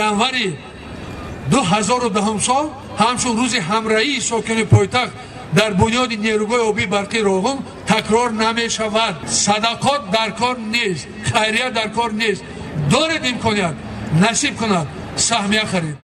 Январи 2010 сол ҳамчун рӯзи ҳамраҳии сокинони пойтахт дар бунёди нерӯгоҳи обии барқии Роғун такрор намешавад. Садақот дар кор нест, хайрия дар кор нест. Доред имконият, насиб кунад, саҳмия харед.